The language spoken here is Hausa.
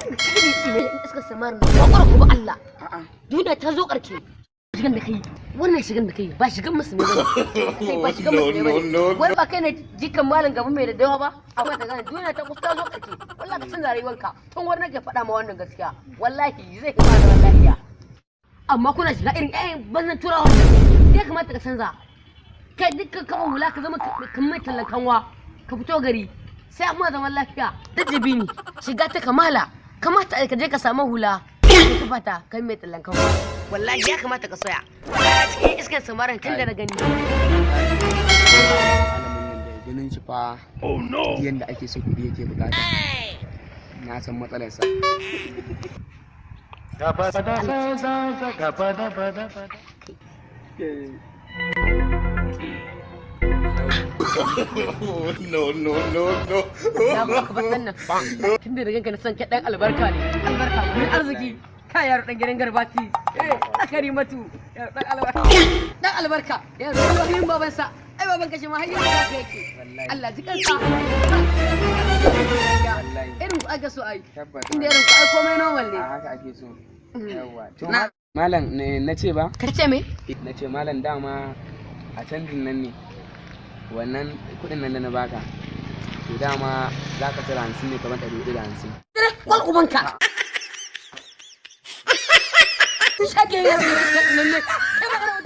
Iska samar na ko ba Allah. Duniya ta zo karke. Shigan da kai, wannan shigan da kai ba shigan musulmi bane. Kai ba shigan musulmi bane. Wai ba kai ne jikan malam gaban mai daddawa ba? Amma ta gane duniya ta kusa zo karke. Wallahi ka canza rayuwarka. Tun wani nake faɗa ma wannan gaskiya. Wallahi zai ba da wallahi. Amma kuna shiga irin ƴaƴan banzan turawa ya kamata ka canza. Kai dukkan kama hula ka zama kamar tallan kanwa. Ka fito gari sai amma zaman lafiya. Dajibi ne shiga ta kamala. Kamata ka je ka samu hula ka fata kai mai tallan kanwa. Wallahi ya kamata ka soya. Cikin iskan samarin tun da na gani. Malamin nan da ganin shi fa. Oh no. Yanda ake so kuɗi yake bukata. Na san matsalarsa. No, no, no, no. Ya ba ka fasan nan. Tun da ganka na san kai dan albarka ne. Albarka, gurin arziki. Ka yaro dan gidan garbati. Eh, akari matu. Yaro dan albarka. Dan albarka. Yaro dan babansa. Ai baban ka shi ma har yanzu haka yake. Allah ji kansa. Irin ku aka so ai. Tabbas. Inda irin ku ai komai normal ne. A haka ake so. Yawwa. To malam na ce ba? Ka ce me? Na ce malam dama a canjin nan ne. Wannan kuɗin nan da na baka. To dama za ka cire 50 ne kamar 450. Kwal ubanka. Shage yaro ne. Kai ba